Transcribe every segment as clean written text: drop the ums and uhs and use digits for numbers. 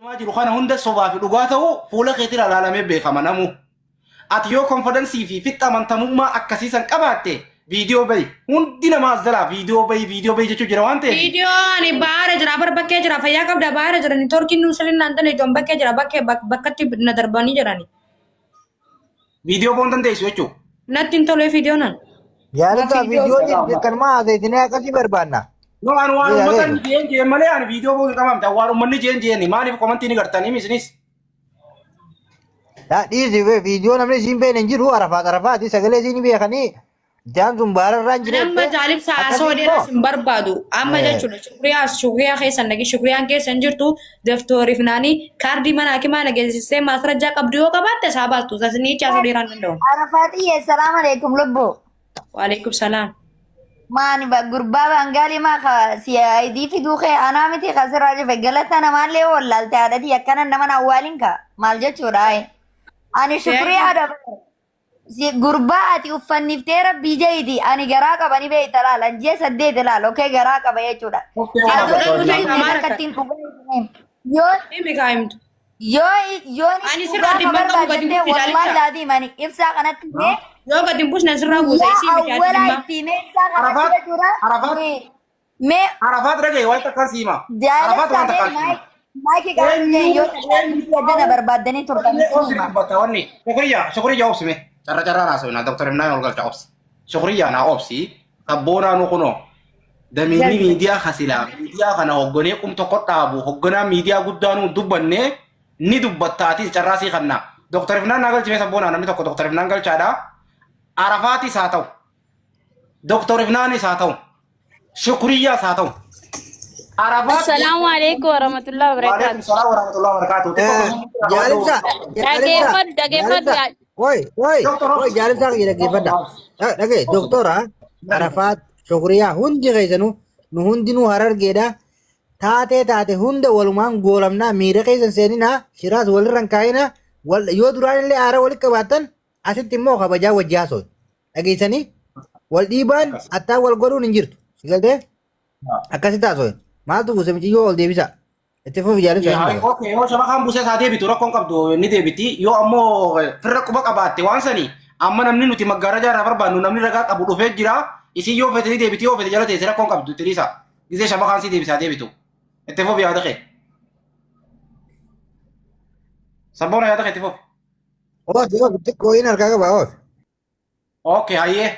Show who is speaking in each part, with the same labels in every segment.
Speaker 1: Deemaa jiru kana hunda sobaa fi dhugaa ta'uu fuula keetirraa ilaalamee beekama namuu. Ati yoo konfidensii fi fixa amantamummaa akkasii san qabaatte viidiyoo bahi. Hundi namaa as jalaa viidiyoo bahi viidiyoo bahi jechuu jira waan ta'eef.
Speaker 2: Viidiyoo ani baara jira bar bakkee jira fayyaa qabda baara jira niitoorkiin nuun sirriin naan dalagu an bakkee jira bakkee bakkatti na darbanii jirani.
Speaker 1: Viidiyoo ba'uu hin dandeessu jechuudha.
Speaker 2: Natti hin tolee viidiyoon an.
Speaker 3: Jaalibsaa
Speaker 2: Viidiyoo
Speaker 3: viidiyoo kanuma haasa'itanii akkasii barbaanna.
Speaker 1: No, ani waan
Speaker 3: Jira
Speaker 1: uummata
Speaker 3: beeku.
Speaker 1: jeen jeen malee ani viidiyoo ba'uu hin qabamte. Waan uummanni jeen jeeni maaliif komantii ni gartanii isinis?
Speaker 3: Yaa dhiisi bee viidiyoo namni isiin beekne hin jiru arafaat arafaati sagalee isiin beekanii jaan sun baararraa hin
Speaker 2: Ani amma
Speaker 3: jireette
Speaker 2: jaalibsa haasawaa
Speaker 3: akkasii
Speaker 2: dheeraas
Speaker 3: immoo
Speaker 2: hin barbaadu. Amma jechuudha shukriyaas shukriyaa keessan dhaqi shukriyaan keessa hin jirtu daftooriif naanii kaardii mana hakimaa na geessistee maasrajjaa qabdu yoo qabaatte isaa baastu sasni haasoo dheeraa hin danda'u.
Speaker 4: Arafaatiyye salaam alaikum lubbu.
Speaker 2: Waalaikum salaam.
Speaker 4: Maani ba gurbaa baangaalii maa ka si ID fiduu kee anaa miti ka sirraa jife galata namaallee wallaalte haadhatii akkana nama awwaalin ka maal jechuudha ayi. Ani shukrii haadha bara. Si gurbaa ati uffanniftee rabbii jedhiti ani garaa qaba ni beekta laal an ji'a 8 laal okee garaa qaba jechuudha.
Speaker 1: Oftee waan
Speaker 4: Adoo
Speaker 1: qabdu
Speaker 4: hin
Speaker 1: hojii.
Speaker 4: himne
Speaker 2: Amaara
Speaker 4: takka
Speaker 2: kan.
Speaker 4: ittiin dhugaa hin himne. Yoo
Speaker 2: Himi kaa'imtu.
Speaker 4: yoo yoo
Speaker 2: Ani
Speaker 4: dhugaa
Speaker 2: sirraa
Speaker 4: ka
Speaker 2: dhimma qabu gadi
Speaker 4: barbaadde
Speaker 2: buusi
Speaker 4: wallahi
Speaker 2: jaalibsa.
Speaker 4: laadiim ani ibsaa kanatti himee
Speaker 2: Yoo gadi hin buusne sirraa buuse
Speaker 4: guyyaa
Speaker 2: isii miti ati
Speaker 4: awwalaa
Speaker 2: dhimma.
Speaker 4: itti himee ibsaa kanatti
Speaker 1: Arafaat
Speaker 4: jechuudha.
Speaker 1: Arafaat
Speaker 4: Mee mee
Speaker 1: Arafaat dhagaye waan takkaan siima. Arafaat
Speaker 4: jaalibsaa
Speaker 1: waan
Speaker 4: mee
Speaker 1: takkaan siima.
Speaker 4: maayikii qabadhu
Speaker 1: Eenyu
Speaker 4: yoo
Speaker 1: eenyu
Speaker 4: addana barbaaddanii turtan
Speaker 1: Obsi
Speaker 4: isin hima.
Speaker 1: dubbata wanni. Shukriya shukriya obsime. Carra carraa naasofna Dr. Imnaan ol galcha obsi. Shukriya naa obsi. Sabboonaa nu kunoo. Damiinni miidiyaa kasilaa miidiyaa kana hogganee qum tokko dhaabu hogganaa miidiyaa guddaa nu dubbanne ni dubbatta atis carraa sii kanna. Dr. Ifnaan naa galchime sabboonaa namni tokko Dr. Ifnaan galchaadha. Arafaatis haa ta'u. Dr. Ifnaanis haa ta'u. Shukriyyaas haa ta'u. Arafaat
Speaker 5: Assalaamu alaikum warahmatullahi
Speaker 1: Waalaikum
Speaker 5: wabarakatuh.
Speaker 1: salaam warahmatullahi wabarakatuh.
Speaker 3: Jaalibsaa jaalibsaa
Speaker 5: Dhageeffadhu dhageeffadhu
Speaker 3: jaalibsaa
Speaker 5: yaa
Speaker 3: Oi oi
Speaker 1: Doktor
Speaker 3: oi
Speaker 1: obsi.
Speaker 3: jaalibsaa kiyya dhaggeeffadha. Dhagee doktora Arafaat Shukriyaa hundi keessanuu nu hundinuu harargeedha. Taatee taate hunda walumaan goolamnaa miira keessan seeninaa shiraas walirra hin kaa'inaa wal yoo duraan illee aara walitti qabaattan asitti immoo kabajaa wajji haasa'u. Dhageessanii wal dhiibaan attaa wal godhuun hin jirtu. Si galtee akkasitti haasa'u. Maaltu buuse mucayyoo ol deebisa. Itti fufi jaalibsaa hin dhaga.
Speaker 1: Okay, yoo shabakaan buusee isaa deebitu rakkoon qabdu ni deebiti. Yoo ammoo firra quba qabaatte waan sani amma namni nuti maggaarajaa irraa barbaannu namni ragaa qabu dhufee jira. Isin yoo fete ni deebiti yoo fete jala teesse rakkoon qabdu itti dhiisa. Gisee shabakaan si deebisaa deebitu. Itti fufi yaada kee. Sabboona yaada kee itti fufi.
Speaker 3: Oofi oofi xiqqoo hin harkaa qaba oofi.
Speaker 1: Okay, hayyee.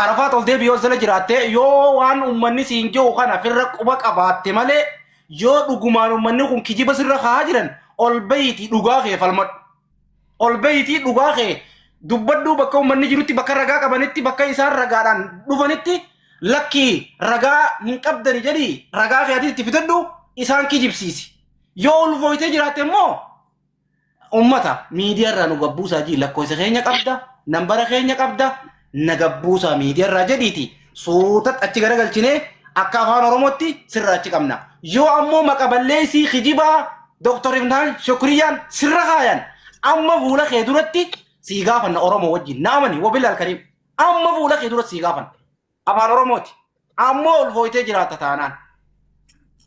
Speaker 1: Arafaat ol deebi yoo jala jiraatte yoo waan uummanni siin jiru kana firra quba qabaatte malee yoo dhugumaan uummanni kun kijiba sirra kaa'aa jiran ol bahiitii dhugaa kee falmadhu. Ol bahiitii dhugaa kee dubbadhuu bakka uummanni jirutti bakka ragaa qabanitti bakka isaan ragaadhaan dhufanitti lakkii ragaa hin qabdani jedhii ragaa kee ati itti fidadhu isaan kijibsiisi. Yoo ulfooytee jiraatte immoo Ummata miidiyaa irraa nu gabbuusaa jii lakkoofsa keenya qabda nambara keenya qabda na gabbuusaa miidiyaa irraa jedhiiti suutatti achi garagalchinee akka afaan oromootti sirra achi qabna yoo ammoo maqa balleessii kijibaa Dr. Ibnaan Shukriyyaan sirra kaayan amma fuula kee duratti sii gaafanna Oromoo wajjin na amani wabillaal kariim amma fuula kee duratti sii gaafanna Afaan Oromooti. Ammoo ulfooytee jiraatta taanaan.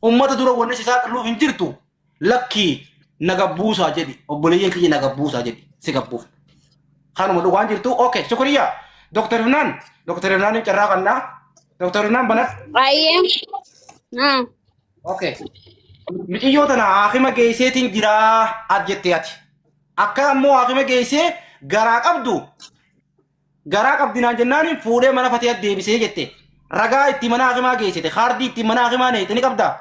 Speaker 1: Ummata dura wanni si saaxiluuf hin jirtu. Lakkii na gabbuusaa jedhi. Obboleeyyan kiyya na gabbuusaa jedhi. Si gabbuuf. Kanuma dhugaan jirtu. Okay, shukriyaa. Dr. Ifnaan. Dr. Ifnaan carraa kannaa. Dr. Ifnaan banadhu.
Speaker 5: Baay'ee. Ah.
Speaker 1: Okay. Miciyyoo tana haakima geesseetiin jiraa at jettee ati. Akka ammoo haakima geessee garaa qabdu Garaa qabdi naan jennaaniin fuudhee mana fatee deebisee jette. Ragaa itti mana hakimaa geessite, kaardii itti mana hakimaa neeyte ni qabdaa?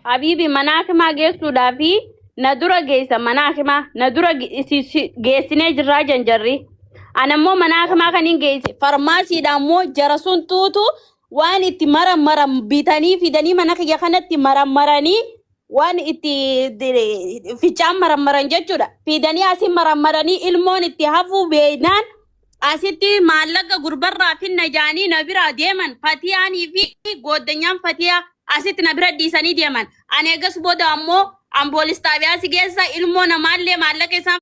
Speaker 5: Habiibi mana hakimaa geessuudhaafi na dura geessa mana hakimaa na dura geessinee jirraa janjarri. Ana immoo mana hakimaa kan hin geesse farmaasiidha immoo jara sun tuutu waan itti marammaran bitanii fidanii mana kiyya kanatti marammaranii waan itti ficcaan marammaran jechuudha. Fidanii asii marammaranii ilmoon itti hafuu beeknaan asitti maallaqa gurbarraa finna jaanii na biraa deeman fatiyaanii fi gooddanyaan fatiyaa asitti na bira dhiisanii deeman. Ani eegas booda ammoo an poolis xaabiyaa si geessa ilmoo namaallee maallaqa isaan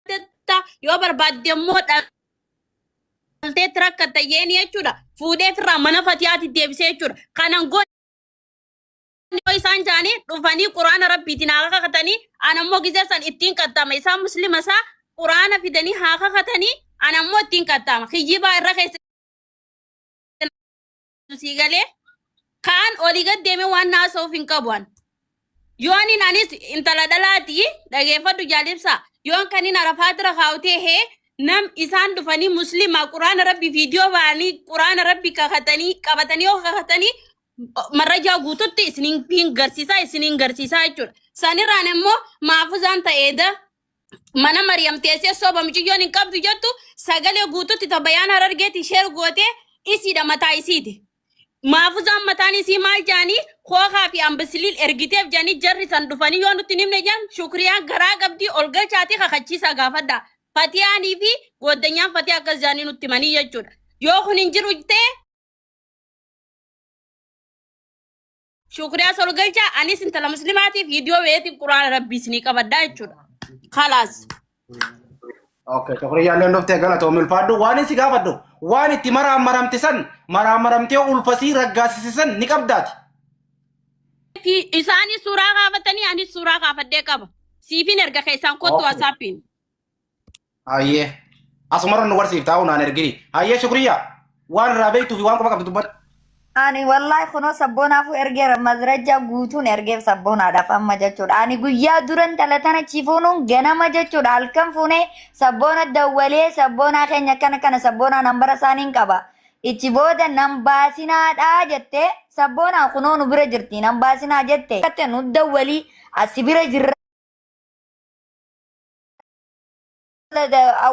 Speaker 5: fudhatta yoo barbaadde immoo Galteetti rakkatta yeeni jechuudha. Fuudhee firraa mana fatiyaatti deebisee jechuudha. Kanan goone yoo isaan jaanii dhufanii quraana rabbiitiin haa kakatanii anammoo gizee san ittiin qaxxaama. Isaan muslima isaa quraana fidanii haa kakatanii anammoo ittiin qaxxaama. Kiyyibaa irra keessa sii galee kaan olii gad deemee waan naasa'uuf hin qabu an. Yoonin anis intala dhalaati dhageeffadhu jaalibsa. Yoon kanin arafaatira kaawtee hee nam isaan dhufanii muslimaa quraana rabbi viidiyoo ba'anii quraana rabbi kakatanii qabatanii yoo kakatanii marrajaa guututti isiniin hin garsiisaa isiniin garsiisaa jechuudha. Sanirraan immoo maafuzaan ta'eeda mana Mariyam teessee soba mucayyoon hin qabdu jettu sagalee guututti tabayaan harargeeti sheer gootee isiidha mataa isiiti. Maafuzaan mataan isii maal jaanii kookaa fi ambasiliil ergiteef jaanii jarri san dhufanii yoo nutti hin himne jaan shukriyaan garaa qabdii ol galchaatii kakachiisaa gaafadha. Fatiyaanii fi gooddanyaan fatiyaa akkas jaanii nutti himanii jechuudha. Yoo kun hin jiru ta'e shukriyaa sol galchaa anis intala muslimaatiif viidiyoo weetiin quraana rabbii isinii qabadhaa jechuudha. Kalaas.
Speaker 1: Okay, Shukriyyaan illee dhuftee galatoomi ulfaadhu. Waan inni si gaafadhu waan itti maraan maramte san maraan maramtee ulfasii raggaasise san ni qabdaati.
Speaker 5: Fi isaanis suuraa kaafatanii anis suuraa kaafadhee qaba. Siifin erga keessaan kottu
Speaker 1: Okay.
Speaker 5: WhatsAppiin.
Speaker 1: Hayyee. Asumarra nu barsiif taa'u naan ergini. Hayyee Shukriyaa waan irraa beektuu fi waan quba qabdu dubbadhu.
Speaker 4: Ani wallahi kunoo sabboonaafuu ergeera mazrajjaa guutuun ergeef sabboonaadhaaf amma jechuudha. Ani guyyaa duran intala tana chifuunuun ganama jechuudha. Halkan fuunee sabboona dawwalee sabboonaa keenya akkana kana sabboonaa nambara isaaniin qaba. Ichi booda nan baasinaadhaa jettee sabboonaa kunoo nu bira jirti nan baasinaa jette. Nu dawwalii asi bira jirra.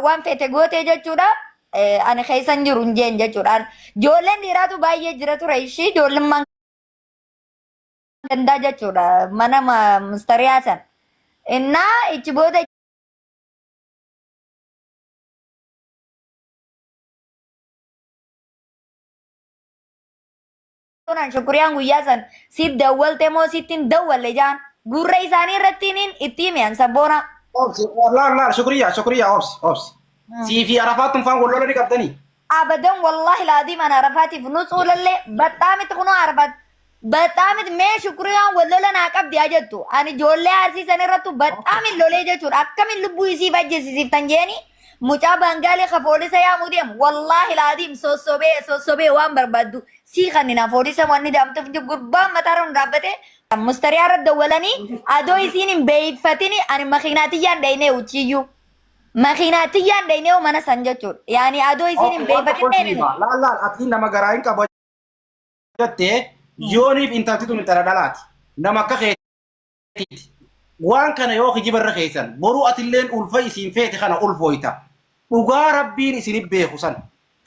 Speaker 4: Waan feete gootee jechuudha. Ani keessa hin jiru hin jeen jechuudha. Ijoolleen dhiiraatu baay'ee jira ture ishii ijoollummaan gandaa jechuudha. Mana mustariyaa san. Innaa ichi booda shukuriyaan guyyaa san si dawwalte moo sitti hin dawwalle jaan gurra isaanii irratti itti hime sabboona.
Speaker 1: Obsi, laal laal Shukriyaa Shukriyaa obsi obsi. Sii fi Arafaat tunfaan wal lola ni qabdanii.
Speaker 4: Abadan wallahi laadiim ana Arafaatiif nu tsuulallee baxxaamiti kunoo Arafaat baxxaamiti mee shukuriyaan wal lola naa qabdi haa jettu ani ijoollee aarsiisan irrattu baxxaamin lolee jechuudha akkamin lubbuu isiif ajjeesisiiftan jeeni mucaa baangaalee ka foolisa yaamuu deemu wallaahi laadiim sossobee sossobee waan barbaaddu sii kannina foolisa wanni daamtuuf gurbaan mataarra nu dhaabbate mustariyaa irra dawwalanii adoo isiin hin beeyfatini ani makiinaatiyyaan dhaynee uchiyyuu makiinaatiyyaan dhaynee mana san jechuudha yaani adoo isiin hin
Speaker 1: Okay, waan
Speaker 4: beeyfatin
Speaker 1: tokko
Speaker 4: dhaynee.
Speaker 1: siima. Laal laal ati nama garaa hin qabu jettee yooniif intalti tun intala dhalaati. Nama akka keetiiti. Waan kana yoo kijiba irra keessan boruu atilleen ulfa isiin feete kana ulfooyta. Dhugaa rabbiin isin beeku san.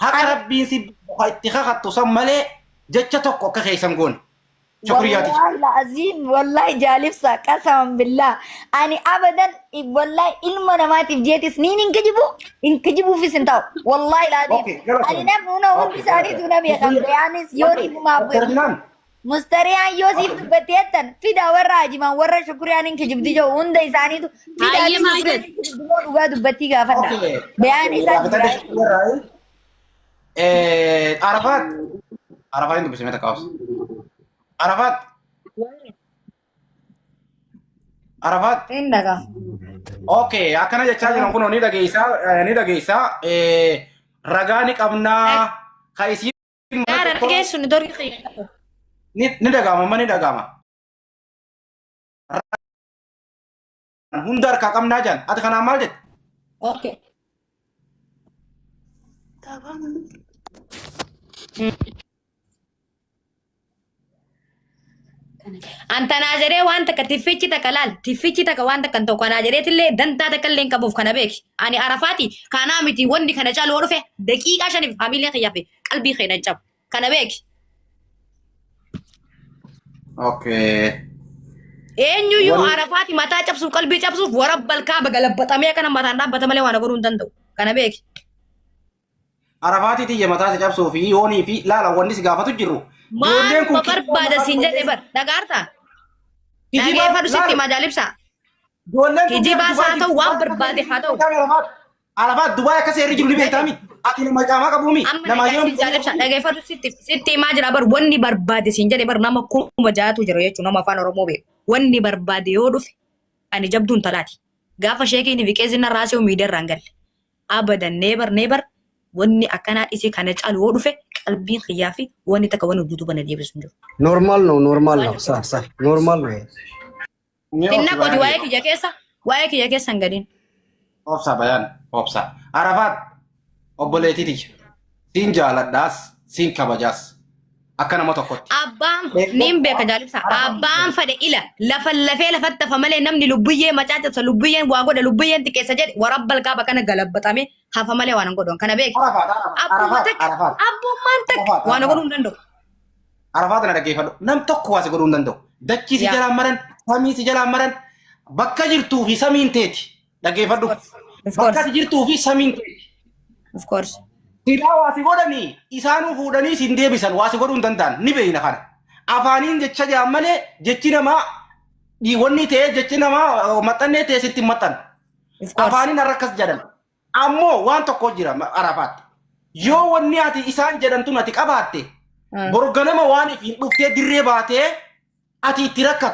Speaker 1: Haqa rabbiin si beeku itti kakattu san malee jecha tokko akka keessan goone. Shukriyaati.
Speaker 4: Wallahi la'aziim wallahi jaalibsa qasaman billah ani abadan wallahi ilma namaatiif jeetis niin hin kijibu hin kijibuufis hin ta'u wallahi la'aziim
Speaker 1: Okay, galatoomi.
Speaker 4: ani namni hundi
Speaker 1: Okay,
Speaker 4: isaaniitu na beekan
Speaker 1: galatoomi.
Speaker 4: bayaanis yoo
Speaker 1: Okay,
Speaker 4: himumaaf
Speaker 1: Dr. Minaan.
Speaker 4: mustariyaan yoo siif dubbatte jettan fidaa warra hajiman warra shukuriyaan hin kijibdi jiru hunda isaaniitu fidaa
Speaker 5: Hayyee maal
Speaker 4: shukuriyaan
Speaker 5: jedhu?
Speaker 4: hin kijibdi moo dhugaa dubbattii gaafadha
Speaker 1: Okay.
Speaker 4: bayaan isaa
Speaker 1: Gaafatan
Speaker 4: jira.
Speaker 1: Shukriyaa. Arafaat. Arafaat hin dubbisame takka obsa. Arafaat. Arafaat.
Speaker 4: Hin dhagaa.
Speaker 1: Okay, akkana jechaa jiran kunoo ni dhageessaa, ni dhageessaa. Ragaa ni qabnaa. Ka isii mana
Speaker 2: Yaara
Speaker 1: tokko
Speaker 2: dhageessu ni dorgi xiyya.
Speaker 1: ni dhaga'ama, amma ni dhaga'ama. Hunda harkaa qabnaa jaan. Ati kanaan maal jette?
Speaker 2: Okay. Antanaa jedhee waan takka tiffichi takka laal tiffichi takka waan takka hin ta'u kanaa jedheetillee dantaa takka illee hin qabuuf kana beeki. Ani arafaati kanaa miti wanni kana caalu yoo dhufe daqiiqaa shaniif hamilee kiyyaa fi qalbii keenya hin cabu. Kana beeki.
Speaker 1: Okay.
Speaker 2: Eenyuyyuu
Speaker 1: Wanni
Speaker 2: arafaati mataa cabsuuf qalbii cabsuuf wara balkaa bagalabbaxamee akkana mataan dhaabbata malee waan godhuu hin danda'u. Kana beeki.
Speaker 1: Arafaatii tiyya mataa si cabsuu fi yoonii fi laala wanni si gaafatu jiru. Ijoolleen kun
Speaker 2: Maaluma
Speaker 1: kijiba
Speaker 2: barbaada
Speaker 1: maqaa
Speaker 2: siin jedhe
Speaker 1: balleessu.
Speaker 2: bar dhagaartaa?
Speaker 1: Kijiba
Speaker 2: Dhageeffadhu sitti
Speaker 1: laala
Speaker 2: himaa jaalibsaa.
Speaker 1: ijoolleen kun
Speaker 2: Kijibaas
Speaker 1: Dubaay
Speaker 2: haa ta'u
Speaker 1: jirtu.
Speaker 2: waan barbaade haa ta'u.
Speaker 1: Arafaat. Arafaat Dubaay akka seerri jiru ni beektaami. Ati nama qaamaa qabuumi.
Speaker 2: Amma
Speaker 1: Nama
Speaker 2: dhageessi
Speaker 1: yoo
Speaker 2: jaalibsa dhageeffadhu sitti sitti himaa jira bar wanni barbaade siin jedhe bar nama 6000tu jira jechuun nama afaan Oromoo beeku. Wanni barbaade yoo dhufe ani jabduun talaati. Gaafa sheekiin fi qeesiin narraa se'u miidiyaa irraan galle. Abadan neebar neebar wanni akkanaa dhisee kana caalu yoo dhufe qalbiin xiyyaa fi wanni takka wanni hojjetu bana deebisu hin jiru.
Speaker 6: Normal ነው normal ነው صح صح normal ነው።
Speaker 2: Tinna qoti waa'ee kiyya keessa hin gadin.
Speaker 1: Obsa bayaan obsa. Arafaat obboleettii tiyya. Siin jaaladhaas siin kabajaas akka nama tokkotti.
Speaker 2: Abbaan niin beeka jaalibsa. Abbaan fedhe ila lafa lafee lafatti hafa malee namni lubbuyyee macaa cabsa, lubbuyyeen waa godha, lubbuyyeen xiqqeessa jedhe warabbal kaaba kana galabbaxamee hafa malee waan hin godhu kana beeki.
Speaker 1: Arafaat
Speaker 2: Abbuma
Speaker 1: Arafaat
Speaker 2: takka
Speaker 1: Arafaat
Speaker 2: abbummaan takka
Speaker 1: Arafaat
Speaker 2: waan
Speaker 1: Arafaat
Speaker 2: godhuu hin danda'u.
Speaker 1: Arafaat na dhaggeeffadhu. Nam tokko waa si godhuu hin danda'u. Dachii si
Speaker 2: Yaa.
Speaker 1: jalaan maran, samii si jalaan maran, bakka jirtuu fi samiin teeti. Dhaggeeffadhu.
Speaker 2: Of
Speaker 1: Bakka
Speaker 2: course.
Speaker 1: ati jirtuu fi samiin teeti.
Speaker 2: Of course.
Speaker 1: Silaa waa si godhanii isaanuu fuudhanii sin deebisan waa si godhuu hin danda'an ni beeyna kana. Afaaniin jecha jaan malee jechi namaa wanni ta'ee jechi namaa maxxannee ta'e sitti hin maxxanu.
Speaker 2: Of course.
Speaker 1: Afaaniin har'a akkas jedhan. Ammoo waan tokko jira Arafaatti. Yoo wanni ati isaan jedhan tun ati qabaatte borganama waan ifiin dhuftee dirree baatee ati itti rakkattu.